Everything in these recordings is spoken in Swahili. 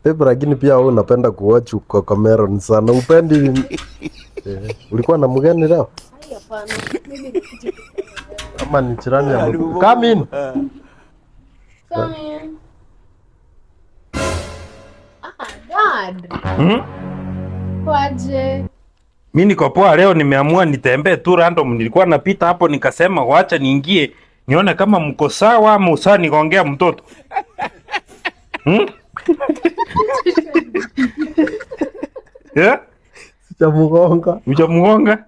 Pepe, lakini pia wewe unapenda kuwatch Cocomelon sana. Upendi ulikuwa na mgeni leo? Ai, hapana. Mimi nilikuja tu. Ama ni jirani ya mtu? Come in. Come in. Ah, Dad. Hmm? Kwaje? Mi niko poa leo, nimeamua nitembee tu random. Nilikuwa napita hapo nikasema wacha niingie nione kama mko sawa ama usawa nikaongea mtoto. Yeah? Sijamugonga. Hujamugonga?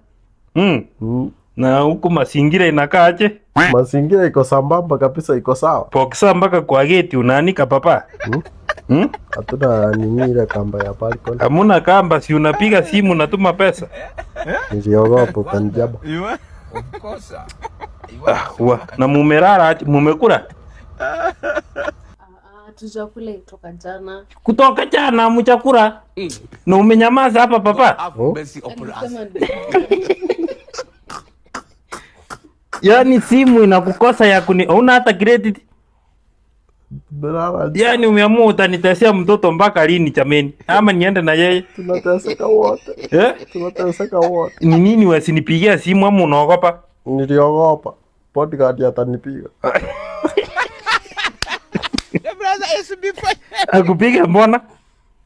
Hmm. Mm. Na huku mazingira inakaaje? Mazingira iko sambamba kabisa, iko sawa. Poksa mpaka kwa geti unaanika papa. Hmm? Hmm? Hatuna nini ile kamba ya balcony. Hamuna kamba, si unapiga simu natuma pesa. Niliogopa ukanijaba. Ah, wa, na mumelala aje? Mumekula? Ah, ah, tujakula kutoka jana. Kutoka jana mchakula. Na umenyamaza hapa papa. Oh? Alisema ni Yaani simu inakukosa ya kuni, hauna hata credit. Tumelala, Yaani umeamua utanitesia mtoto mpaka lini chameni? Ama niende na yeye? tunateseka wote. Eh? Tunateseka wote. Ni nini wasinipigia simu ama unaogopa? Niliogopa. Bodyguard atanipiga. Akupiga mbona?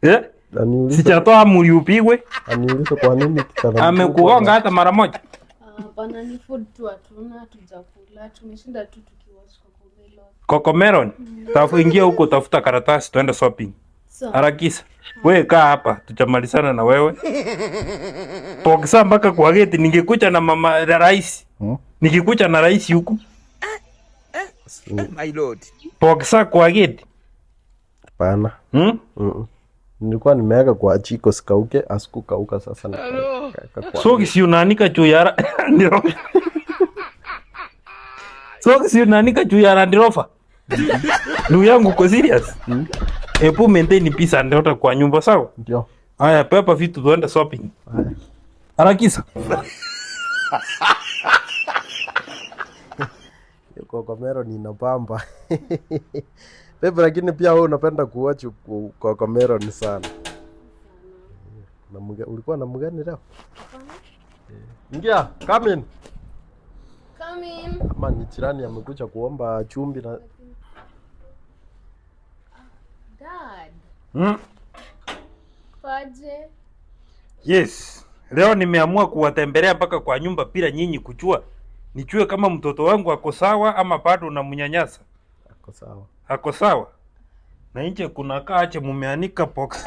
Eh? Aniulize, Sijatoa amri upigwe. aniulize kwa nini kijana mkubwa Amekugonga hata mara moja. Ah, hapana, ni food tu hatuna, hatujakula. Tumeshinda tu tukiwatch Cocomelon. Cocomelon. Tafu ingia huko tafuta karatasi tuende shopping. Sawa. Harakisha. Wewe kaa hapa tutamalizana na wewe. Poksa mpaka kwa geti ningekuja na mama na rais. Hmm? Nikikuja na rais huku. My lord. Poksa kwa geti. Hapana. Hmm? Mm. Nilikuwa nimeweka kwa jiko sikauke, asikukauka sasa nikaweka kwa. Sokisi unaanika juu ya Land Rover. Sokisi unaanika juu ya Land Rover. Ndugu yangu uko serious? Ebu maintain peace and order kwa nyumba sawa? Ndio. Haya, pepa vitu tuende shopping. Harakisha. Cocomelon inapamba. Pepe, lakini pia wewe unapenda kuwatch Cocomelon sana. Na ulikuwa na mgeni leo? Ingia, come in. Come in. Ama ni jirani amekuja kuomba chumvi na Dad. Hmm? Kwaje? Yes. Leo nimeamua kuwatembelea mpaka kwa nyumba bila nyinyi kujua. Nijue kama mtoto wangu ako sawa ama bado unamnyanyasa. Ako sawa. Ako sawa. Na nje kuna kaache mumeanika box.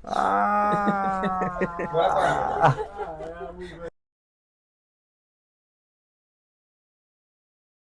Ah.